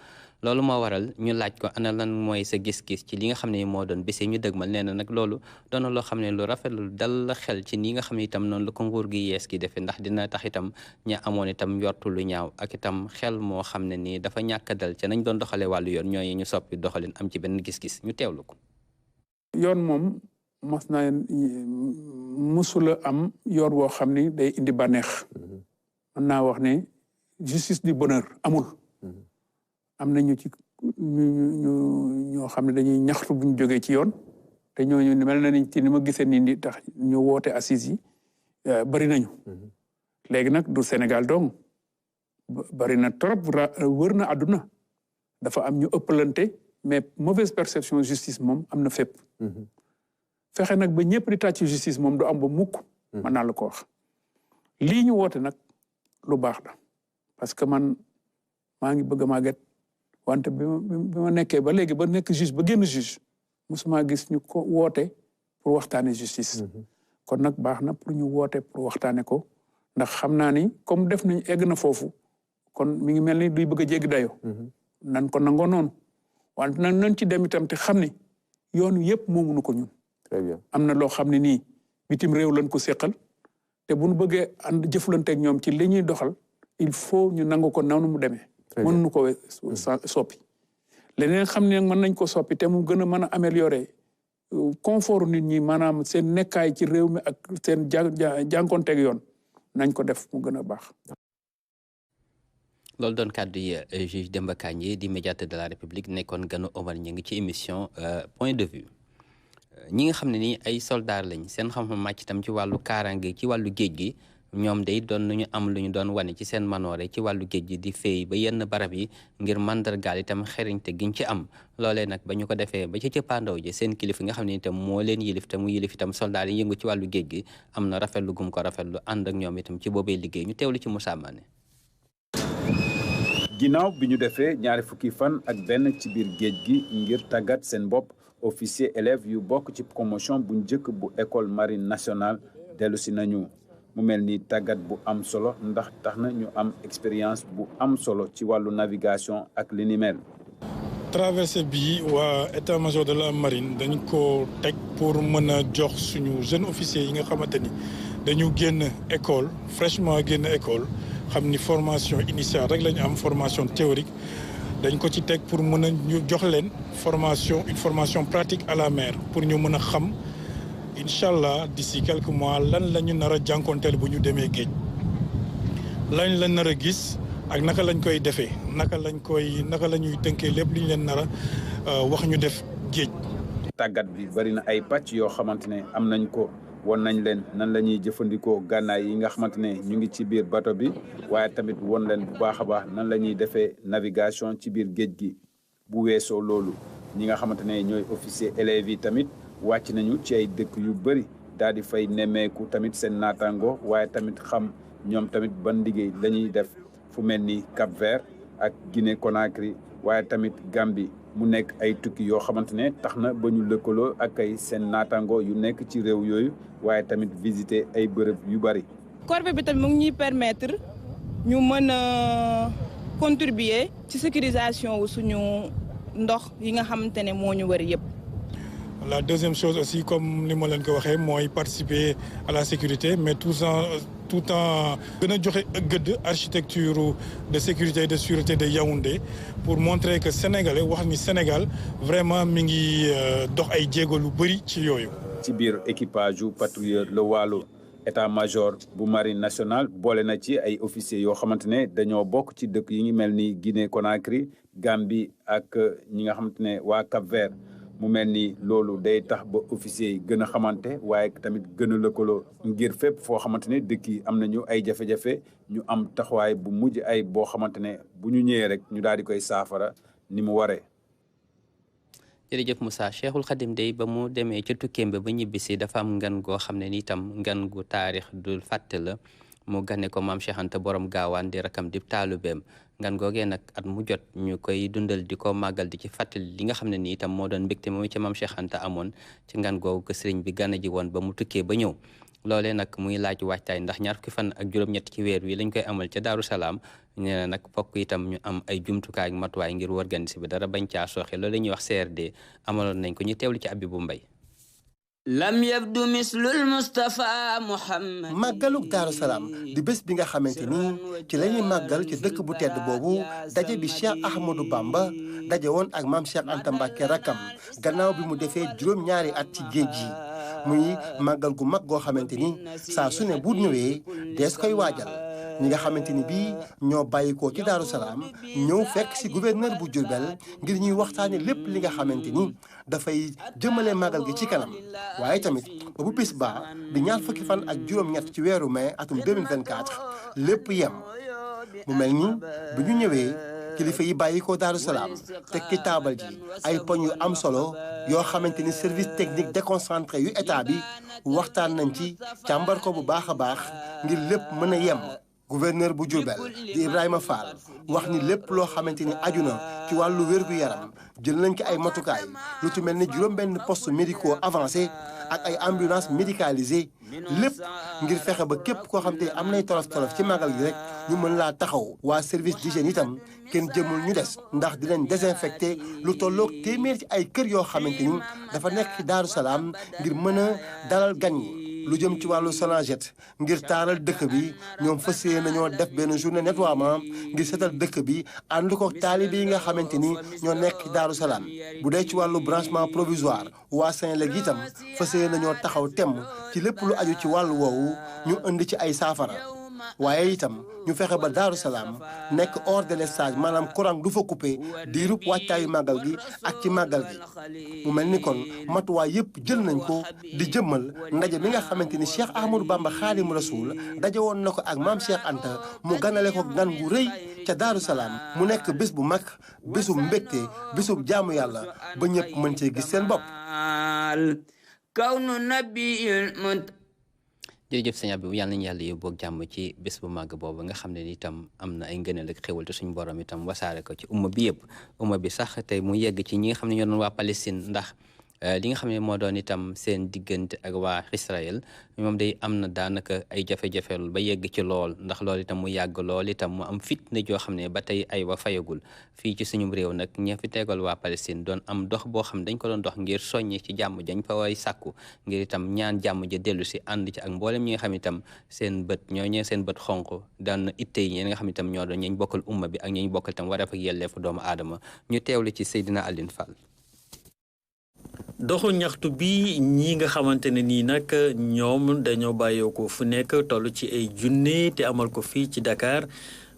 A: loolu moo waral ñu laaj ko ana lan mooy sa gis-gis ci li nga xam ne moo doon bés ñu dëgmal nee na nag loolu doon na loo xam ne lu rafet lu dal la xel ci nii nga xam ne itam noonu la ko nguur gi yees gi defee ndax dina tax itam ña amoon itam yortu lu ñaaw ak itam xel moo xam ne nii dafa ñàkk dal ca nañ doon doxalee wàllu yoon ñooñu ñu soppi doxalin am ci benn gis-gis ñu teewlu ko.
M: yoon moom musula am yoon woo xam ni day indi bànneex mën naa wax ne justice du bonheur amul. am na ñu ci ñoo xam ne dañuy ñaxtu bu ñu jógee ci yoon te ñooñu mel na ni ci ni ma gisee ni tax ñu woote assises yi bari nañu. léegi nag du Sénégal donc bari na trop wër na àdduna dafa am ñu ëppalante mais mauvaise perception justice moom am na fépp. fexe nag ba ñëpp di tàcc justice moom du am ba mukk. mën naa la ko wax lii ñu woote nag lu baax la parce que man maa ngi bëgg a màgget wante bi ma nekkee ba léegi ba nekk juge ba génn juge musuma gis ñu ko woote pour waxtaane justice kon nag baax na pour ñu woote pour waxtaane ko ndax xam naa ni comme def nañ egg na foofu kon mi ngi mel ni duy bëgg a jéggi dayo nan ko nangoo noonu wante nag nañ ci dem itam te xam ni yoon yëpp moomuñu ko ñun
G: très bien
M: am na loo xam ne nii bitim réew lañ ko seqal te bu ñu bëggee ànd jëflanteeg ñoom ci li ñuy doxal il faut ñu nangu ko noonu mu demee mënuñu ko soppi leneen xam ne mën nañ ko soppi te mu gën a mën a améliorer confort nit ñi maanaam seen nekkaay ci réew mi ak seen jànkonteeg yoon nañ ko def mu gën a baax.
A: loolu doon kàddu yi juge Demba Kandji di médiateur de la République nekkoon ganu Omar ñu ngi ci émission point de vue ñi nga xam ne ni ay soldats lañ seen xam-xam màcc itam ci wàllu kaaraange ci wàllu géej gi ñoom day doon nañu am lu ñu doon wane ci seen manoore ci wàllu géej gi di féey ba yenn barab yi ngir mandargaal itam xeriñte giñ ci am loolee nag ba ñu ko defee ba ci cëppaandaw ji seen kilifa nga xam ne itam moo leen yilif te mu yilif itam soldats yi yëngu ci wàllu géej gi am na rafetlu gum ko rafetlu ànd ak ñoom itam ci boobee liggéey ñu teewlu ci Moussa Mané.
N: ginnaaw bi ñu defee ñaari fukki fan ak benn ci biir géej gi ngir tàggat seen bopp officier élèves yu bokk ci promotion bu njëkk bu école marine nationale dellu si nañu mu mel ni tàggat bu am solo ndax tax na ñu am expérience bu am solo ci wàllu navigation ak li ni mel.
O: traversée bi waa état-major de la marine dañ ko teg pour mën a jox suñu jeune officier yi nga xamante ni dañu génn école fraîchement génn école xam ni formation initiale rek la ñu am formation théorique dañ ko ci teg pour mën a ñu jox leen une formation pratique à la mer pour ñu mën a xam incha allah d'ici quelques mois lan la ñu nar a jànkonteel bu ñu demee géej lañ la nar a gis ak naka lañ koy defee naka la ñuy tënkee lépp lu ñu leen nar a wax ñu def géej.
N: tàggat bi bari na ay pàcc yoo xamante ne am nañ ko won nañ leen nan la ñuy jëfandikoo gànnaay yi nga xamante ne ñu ngi ci biir bateau bi waaye tamit won leen bu baax a baax nan la ñuy defee navigation ci biir géej gi bu weesoo loolu ñi nga xamante ne ñooy officier élèves yi tamit wàcc nañu ci ay dëkk yu bëri daal di fay nemmeeku tamit seen naataango waaye tamit xam ñoom tamit ban liggéey la ñuy def fu mel ni Cap-Vert ak Guinée Conakry waaye tamit Gambie mu nekk ay tukki yoo xamante ne tax na ba ñu lëkkaloo ak ay seen naataango yu nekk ci réew yooyu waaye tamit visiter ay bërëb yu bari.
P: corvée bi tamit mu ngi ñuy permettre ñu mën a contribuer ci sécurisation wu suñu ndox yi nga xamante ne moo ñu wër yëpp.
O: La deuxième chose aussi comme li ma leen ko waxee mooy participer à la sécurité mais tout en gën a joxe gëdd architecture de sécurité et de sûreté de Yaoundé pour montrer que sénégalais wax ni Sénégal vraiment mi ngi dox ay jéego lu bëri ci yooyu.
N: ci biir équipage yu patrouilleur le Waalo état-major bu marine nationale boole na ci ay officiers yoo xamante ne dañoo bokk ci dëkk yi ngi mel ni Guinée Conakry Gambie ak ñi nga xamante ne waa Cap-Vert. mu mel ni loolu day tax ba officiers yi gën a xamante waaye tamit gën a lëkkaloo ngir fépp foo xamante ne dëkk yi am nañu ay jafe-jafe ñu am taxawaay bu mujj ay boo xamante ne bu ñu ñëwee rek ñu daal di koy saafara ni mu waree.
A: jërëjëf Moussa Cheikhul Khadim day ba mu demee ca tukkeem ba ñibbisi dafa am ngan goo xam ne ni itam ngan gu taarix du fàtte la mu gane ko maam Cheikh Anta borom gaawaan di rakam di taalubeem ngan googee nag at mu jot ñu koy dundal di ko màggal di ci fàttali li nga xam ne ni itam moo doon mbégte moom ci maam Cheikh Anta amoon ci ngan googu ko sëriñ bi gane ji woon ba mu tukkee ba ñëw loolee nag muy laaj waajtaay ndax ñaar fukki fan ak juróom-ñett ci weer wi lañ koy amal ca Daaru Salaam nee na nag fokk itam ñu am ay jumtukaay ak matuwaay ngir organiser bi dara bañ caa sooxe loolu la ñuy wax CRD amaloon nañ ko ñu teewlu ci Abibou Mbaye
Q: lam yabdu mislul Mustafa Muhammad
R: màggaluk Daaru Salaam di bés bi nga xamante ni ci la ñuy màggal ci dëkk bu tedd boobu daje bi Cheikh Ahmadou Bamba daje woon ak maam Cheikh Anta Mbacke rakkam gannaaw bi mu defee juróom-ñaari at ci géej gi muy màggal gu mag goo xamante ni saa su ne bu ñëwee dees koy waajal ñi nga xamante ni bii ñoo bàyyikoo ci Daaru Salaam ñëw fekk ci gouverneur bu Diourbel ngir ñuy waxtaane lépp li nga xamante ni dafay jëmale màggal gi ci kanam waaye tamit ba bu bis ba di ñaar fukki fan ak juróom-ñett ci weeru mai atum 2024 lépp yem mu mel ni bu ñu ñëwee kilifa yi bàyyikoo Daaru Salaam teg ci taabal ji ay poñ yu am solo yoo xamante ni service technique déconcentré yu état bi waxtaan nañ ci càmbar ko bu baax a baax ngir lépp mën a yem gouverneur bu Diourbel di Ibrahima Fall wax ni lépp loo xamante ni aju na ci wàllu wér-gu-yaram jël nañ ci ay matukaay lu ci mel ni juróom-benn poste médicaux avancé ak ay ambulance médicalisée lépp ngir fexe ba képp koo xam te am nay tolof-tolof ci màggal gi rek ñu mën laa taxaw. waa service d'hygiène itam kenn jëmul ñu des ndax di leen désinfecté lu tolloog téeméer ci ay kër yoo xamante ni dafa nekk ci Daaru Salaam ngir mën a dalal gan ñi. lu jëm ci wàllu Sonaged ngir taaral dëkk bi ñoom fas yéene nañoo def benn journée nettoiement ngir setal dëkk bi ànd ko taalibe yi nga xamante ni ñoo nekk ci Daaru Salaam. bu dee ci wàllu branchement provisoire waa Senelec itam fas yéene nañoo taxaw temm ci lépp lu aju ci wàllu woowu ñu indi ci ay saafara. waaye itam ñu fexe ba Daaru Salaam nekk hors délestage maanaam courant du fa coupé diirub wàccaayu màggal gi ak ci màggal gi. mu mel ni kon matuwaay yëpp jël nañ ko di jëmmal ndaje mi nga xamante ni Cheikh Ahmadou Bamba Xaadimu Rasuul daje woon na ko ak maam Cheikh Anta mu ganale ko gan gu rëy ca Daaru Salaam mu nekk bés bu mag bésub mbégte bésub jaamu yàlla ba ñëpp mën cee gis seen bopp.
A: jërëjëf sëñ Abdou yàlla nañu yàlla yóbbu ak jàmm ci bés bu màgg boobu nga xam ne itam am na ay ngëneel ak xéwal te suñu borom itam wasaare ko ci umma bi yëpp umma bi sax tey mu yegg ci ñi nga xam ne ñoo doon waa Palestine ndax li nga xam ne moo doon itam seen diggante ak waa Israël moom day am na daanaka ay jafe-jafe ba yegg ci lool ndax loolu itam mu yàgg lool itam mu am fitna joo xam ne ba tey ay wa fayagul fii ci suñu réew nag ña fi tegal waa Palestine doon am dox boo xam ne dañ ko doon dox ngir soññi ci jàmm jañ fa way sàkku ngir itam ñaan jàmm ja dellu si ànd ci ak mboolem ñi nga xam itam seen bët seen bët xonq daan itte yi ñi nga xam itam ñoo doon ñañ bokkal umma bi ak ñañ bokkal itam wareef ak yelleefu doomu aadama ñu teewlu ci Seydina Aline Fall.
S: doxu ñaxtu bi ñi nga xamante ne nii nag ñoom dañoo bàyyoo ko fu nekk toll ci ay junne te amal ko fii ci Dakar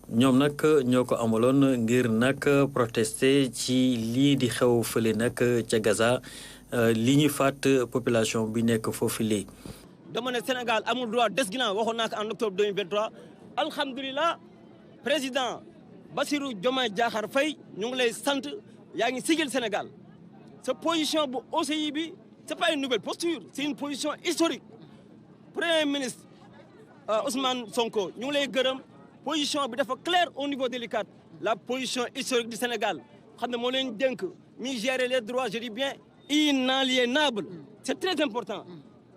S: ñoom nag ñoo ko amaloon ngir nag protester ci lii di xew fële nag ca Gaza li ñu faat population bi nekk foofu lii.
T: dama ne Sénégal amul droit des ginnaaw waxoon naa ko en octobre 2023 alhamdulilah président Bassirou Diomaye Diakhar Faye ñu ngi lay sant yaa ngi sigil Sénégal. Sa position bu OCI bi c'est pas une nouvelle posture c'est une position historique premier ministre Ousmane Sonko ñu ngi lay gërëm position bi dafa claire au niveau délicat la position historique du Sénégal xam ne moo leen dénk ñuy gérer les droits je dis bien inaliénables c'est très important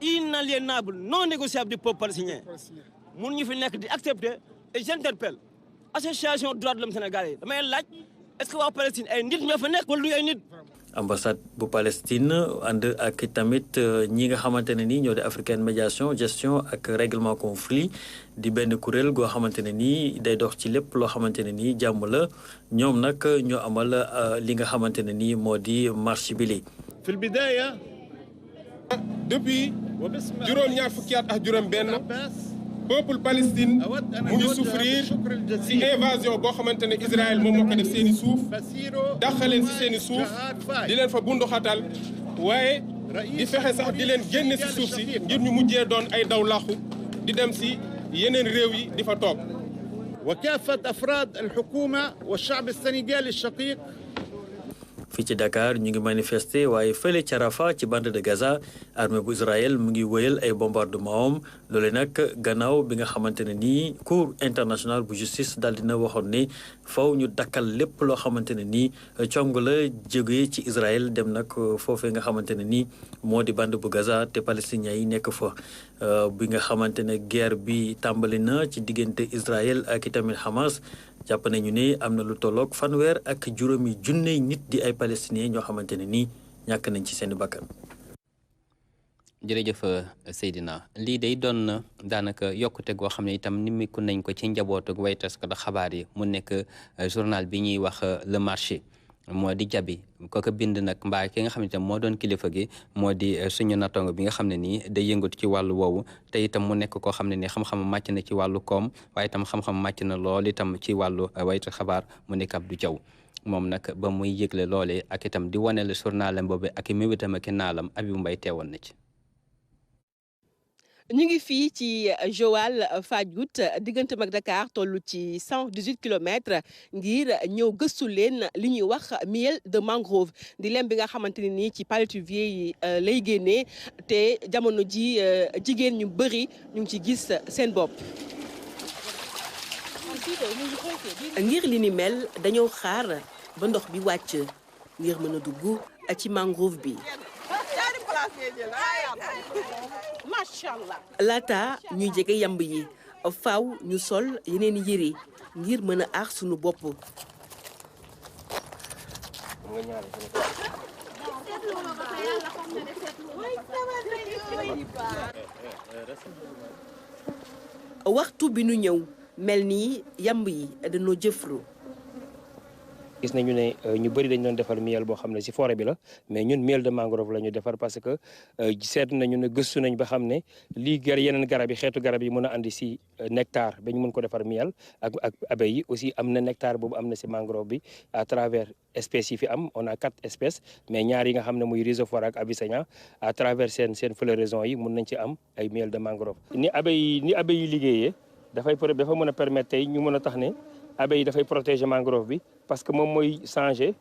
T: inaliénables non négociables du peuple palestinien mun ñu fi nekk di accepter et j'interpelle association droits de l'homme sénégalais damay laaj est-ce que waa Palestine ay nit ñoo fa nekk wala du ay nit.
S: ambassade bu Palestine ànd ak tamit ñi nga xamante ne nii ñoo di African Médiation Gestion ak Règlement Conflit di benn kuréel goo xamante ne nii day dox ci lépp loo xamante ne nii jàmm la ñoom nag ñoo amal li nga xamante ne nii moo di marche bi li
K: fil bidaaya depuis juróom-ñaar fukki at ak juróom-benn peuple Palestine mu ngi souffrir ci invasion boo xamante ne Israël moom moo ko def seen i suuf dàqaleen ci seen i suuf di leen fa bunduxatal waaye di fexe sax di leen génne ci suuf si ngir ñu mujjee doon ay daw làqu di dem ci yeneen réew yi di fa toog.
U: wa kaafat afraad al-hukuma wa ash-sha'b as-sénégalais ash-shaqiq.
S: fii ci Dakar ñu ngi manifester waaye fële ca Rafah ci bande de Gaza armée bu Israël mu ngi wëyal ay bombardement am loole nag gannaaw bi nga xamante ne nii cour internationale bu justice daal dina waxoon ne faw ñu dakkal lépp loo xamante ne nii cong la jógee ci Israël dem nag foofee nga xamante ne nii moo di bande bu Gaza te palestiniens yi nekk fa bi nga xamante ne guerre bi tàmbali na ci diggante Israël ak itamit Hamas jàpp nañu ne am na lu tolloog fanweer ak juróomi junne nit di ay palestiniens ñoo xamante ne nii ñàkk nañ ci seen bakkan.
A: jërëjëf Seydina lii day doon daanaka yokkute goo xam ne itam nimiku nañ ko ci njabootu way taskatu xabaar yi mu nekk journal bi ñuy wax Le Marché moo di jabi kooku bind nag mbaa ki nga xam ne itam moo doon kilifa gi moo di suñu natongo bi nga xam ne nii day yëngatu ci wàllu woowu te itam mu nekk koo xam ne nii xam-xam màcc na ci wàllu koom waaye itam xam-xam màcc na lool itam ci wàllu waytu xabaar mu nekk Abdou Diaw moom nag ba muy yëgle loole ak itam di wane la journalam boobu ak i méwitam ak i naalam Abibou Mbaye teewoon na ci.
V: ñu ngi fii ci Joal Fadiouth diggante mag Dakar toll ci 118 kilomètres ngir ñëw gëstu leen li ñuy wax miel de mangrove di lem bi nga xamante ne nii ci palétuvier yi lay génnee te jamono ji jigéen ñu bëri ñu ngi ci gis seen bopp. ngir li ni mel dañoo xaar ba ndox bi wàcc ngir mën a dugg ci mangrove bi. laata ñuy jege yamb yi faaw ñu sol yeneen yére ngir mën a aar sunu bopp. waxtu bi nu ñëw mel ni yamb yi dañoo jëfru.
B: gis nañu ne ñu bëri dañ doon defar miel boo xam ne ci forêt bi la mais ñun miel de mangrove la ñu defar parce que seet nañu ne gëstu nañ ba xam ne lii yeneen garab yi xeetu garab yi mën a andi ci nectar ba ñu mën ko defar miel ak abeilles yi aussi am na nectar boobu am na ci mangrove bi à travers espèces yi fi am on a 4 espèces mais ñaar yi nga xam ne muy rhizophora ak avicennia à travers seen floraison yi mën nañ ci am ay miel de mangrove. ni abeilles yi liggéeyee dafa mën a permettre tey ñu mën a tax ne abeilles yi dafay protéger mangrove bi parce que moom mooy changer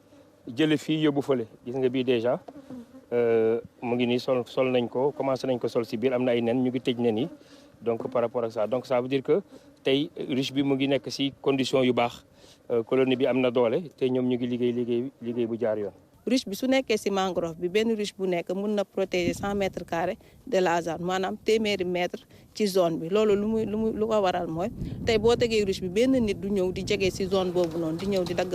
B: jële fii yóbbu fële gis nga bii déjà mu ngi nii sol nañ ko commencé nañ ko sol ci biir am na ay nen ñu ngi tëj nen yi donc par rapport ak ça donc ça veut dire que tey ruche bi mu ngi nekk ci condition yu baax colonie bi am na doole te ñoom ñu ngi liggéey bu jaar yoon.
P: ruche bi su nekkee ci mangrove bi benn ruche bu nekk mun na protéger 100 mètres carrés de la zone maanaam téeméeri mètre ci zone bi loolu lu ko waral mooy tey boo tegee ruche bi benn nit du ñëw di jege ci zone boobu noonu di ñëw di dagg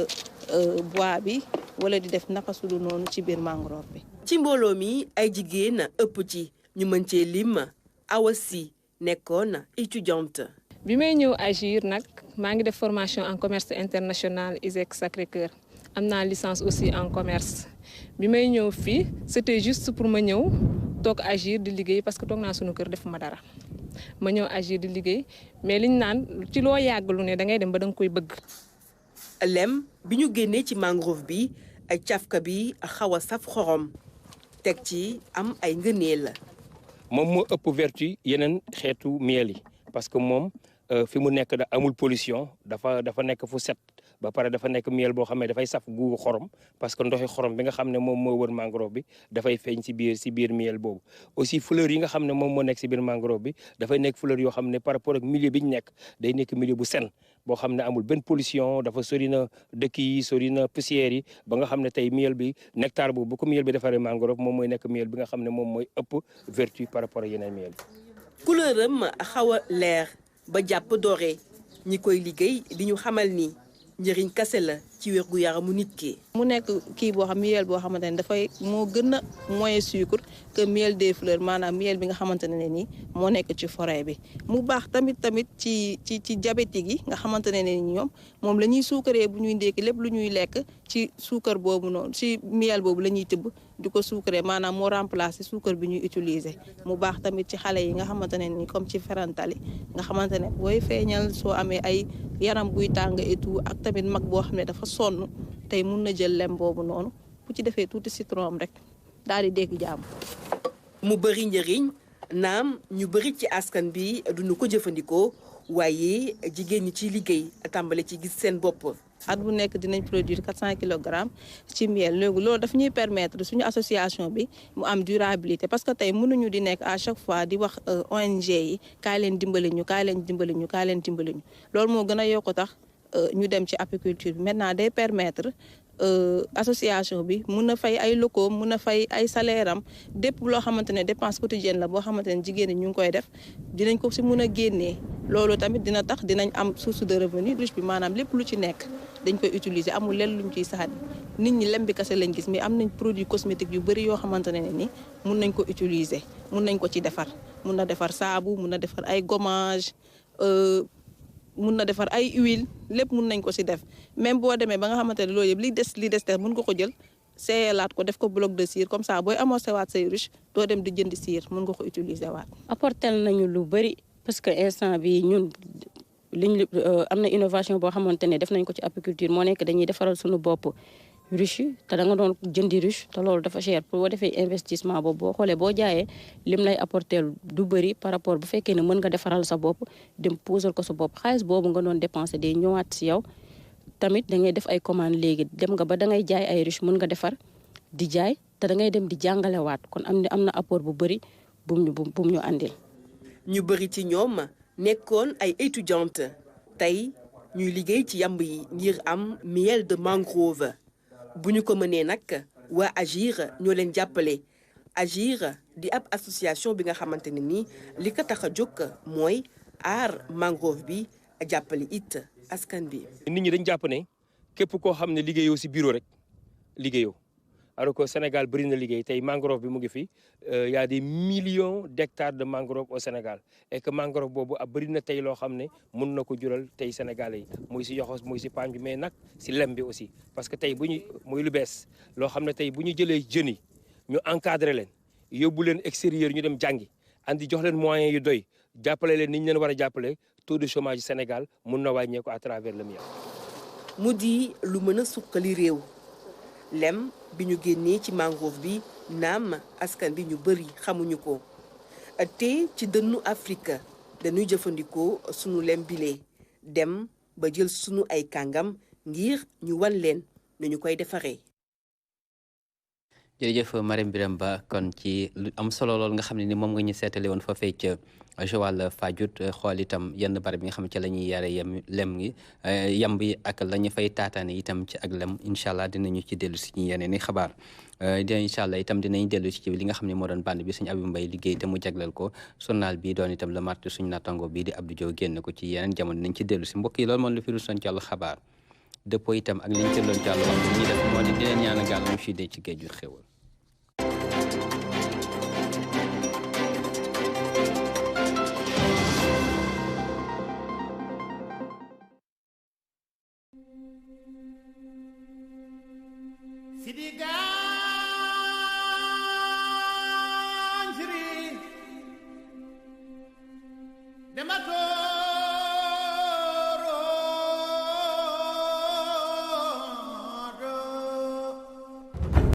P: bois bi wala di def naka su dul noonu ci biir mangrove bi.
V: ci mbooloo mi ay jigéen ëpp ci ñu mën cee lim Awa Sy nekkoon étudiante.
D: bi may ñëw Agir nag maa ngi def formation en commerce international ISEC Sacré-Cœur. am naa licence aussi en commerce bi may ñëw fii c'était juste pour ma ñëw toog Agir di liggéey parce que toog naa sunu kër def ma dara ma ñëw Agir di liggéey mais liñ naan ci loo yàgg lu ne da ngay dem ba da nga koy bëgg.
V: lem bi ñu génnee ci mangrove bi ay cafka bi xaw a saf xorom teg ci am ay ngëneel.
B: moom moo ëpp vertu yeneen xeetu miel yi parce que moom fi mu nekk da amul pollution dafa nekk fu set. ba pare dafa nekk miel boo xam ne dafay saf gu xorom parce que ndoxi xorom bi nga xam ne moom moo wër mangrove bi dafay feeñ ci biir miel boobu aussi fleur yi nga xam ne moom moo nekk ci biir mangrove bi dafay nekk fleur yoo xam ne par rapport ak milieu bi ñu nekk day nekk milieu bu sen boo xam ne amul benn pollution dafa sori na dëkk yi sori na poussière yi ba nga xam ne tey miel bi nectar boobu bu ko miel bi defaree mangrove moom mooy nekk miel bi nga xam ne moom mooy ëpp vertu par rapport ak yeneen miel bi.
V: couleur am xaw a leer ba jàpp doré ñi koy liggéey di ñu xamal ni. njëriñ kase la ci wérgu yaramu nit ki.
P: mu nekk kii boo xam miel boo xamante ne dafay moo gën a moyen sucre que miel des fleurs maanaam miel bi nga xamante ne nii moo nekk ci forêt bi mu baax tamit ci diabétique yi nga xamante ne ni ñoom moom la ñuy suukaree bu ñuy ndékki lépp lu ñuy lekk ci suukar boobu noonu ci miel boobu la ñuy tibb di ko suukaree maanaam moo remplacer suukar bi ñuy utiliser mu baax tamit ci xale yi nga xamante ne ni comme ci ferantali nga xamante ne booy feeñal soo amee ay yaram buy tàng et tout ak tamit mag boo xam ne dafa sonn tey mun na jël lem boobu noonu bu ci defee tuuti citron rek daal di dégg jàmm.
V: mu bëri njëriñ naam ñu bëri ci askan bi duñu ko jëfandikoo waaye jigéen ñi ci liggéey tàmbale ci gis seen bopp.
P: at bu nekk dinañ produire 400 kilogrammes ci miel léegi loolu daf ñuy permettre suñu association bi mu am durabilité parce que tey mënuñu di nekk à chaque fois di wax ONG yi kaay leen dimbali ñu kaay leen dimbali ñu kaay leen dimbali ñu loolu moo gën a yokk tax ñu dem ci apiculture bi maintenant day permettre association bi mun na fay ay locaux mun na fay ay salaire am dépp loo xamante ne dépense quotidienne la boo xamante ne jigéen ñi ñu ngi koy def dinañ ko si mun a génnee loolu tamit dina tax dinañ am source de revenu ruche bi maanaam lépp lu ci nekk dañ koy utiliser amul lenn luñ ciy saxat nit ñi lem bi kese lañ gis mais am nañ produit cosmétique yu bëri yoo xamante ne ni mun nañ ko utiliser mun nañ ko ci defar mun na defar saabu mun na defar ay gommage mun na defar ay huile lépp mun nañ ko si def même boo demee ba nga xamante ne loolu yëpp li des te mun nga ko jël seeyalaat ko def ko bloc de cire comme ça booy amorcé waat say ruche doo dem di jënd cire mun nga ko utiliser waat.
W: apporter nañu lu bëri parce que instant bi ñun liñ am na innovation boo xamante ne def nañ ko ci apiculture moo nekk dañuy defaral suñu bopp ruche yi te da nga doon jëndi ruche te loolu dafa cher pour boo defee investissement boobu boo xoolee boo jaayee lim lay apporter du bëri par rapport bu fekkee ne mën nga defaral sa bopp dem posal ko sa bopp xaalis boobu nga doon dépenser day ñëwaat si yow tamit da ngay def ay commande léegi dem nga ba da ngay jaay ay ruche mën nga defar di jaay te da ngay dem di jàngalewaat kon am na apport bu bëri bum ñu andil.
V: ñu bëri ci ñoom nekkoon ay étudiante tey ñuy liggéey ci yamb yi ngir am miel de mangrove bu ñu ko mënee nag waa Agir ñoo leen jàppale Agir di ab association bi nga xamante ne ni li ko tax a jóg mooy aar mangrove bi jàppale it askan bi.
B: nit ñi dañ jàpp ne képp koo xam ne liggéeyoo si bureau rek liggéeyoo alors que Sénégal bëri na liggéey tey mangrove bi mu ngi fi y a des millions d'hectares de mangrove au Sénégal et que mangrove boobu bëri na tey loo xam ne mun na ko jural tey Sénégalais yi muy si yoxos muy si paañ bi mais nag si lem bi aussi parce que tey bu ñu muy lu bees loo xam ne tey bu ñu jëlee jeunes yi ñu encadré leen yóbbu leen extérieur ñu dem jàngi andi jox leen moyens yu doy jàppale leen ni ñu leen war a jàppale taux de chômage Sénégal mun na wàññeeku à travers le miel.
V: mu di lu mën a suqali réew lem bi ñu génnee ci mangrove bi naam askan bi ñu bëri xamuñu ko te ci dënnu Afrique dañuy jëfandikoo sunu lem bile dem ba jël sunu ay kàngam ngir ñu wan leen nu ñu koy defaree.
A: jërëjëf Marème Birame Ba kon ci lu am solo lool nga xam ne ni moom nga ñu seetale woon foofee ca Joal Fadiouth xool itam yenn barab yi nga xam ne ca la ñuy yare lem gi yamb yi ak la ñu fay taataane itam ci ak lem incha allah dinañu ci dellu si ñu yeneen i xabaar incha allah itam dinañ dellu si ci li nga xam ne moo doon band bi suñu Abib Mbaye liggéey te mu jagleel ko journal bi doon itam le marti suñu natango bii di Abdou Diop génn ko ci yeneen jamono dinañ ci dellu si mbokk yi loolu moom la fi rusoon ci wàllu xabaar dëppoo itam ak liñ jëloon ci wàllu wax bi ñuy def moo di di leen ñaan a gaal ñu fi dee ci géej gu xéwal
C: Sidiga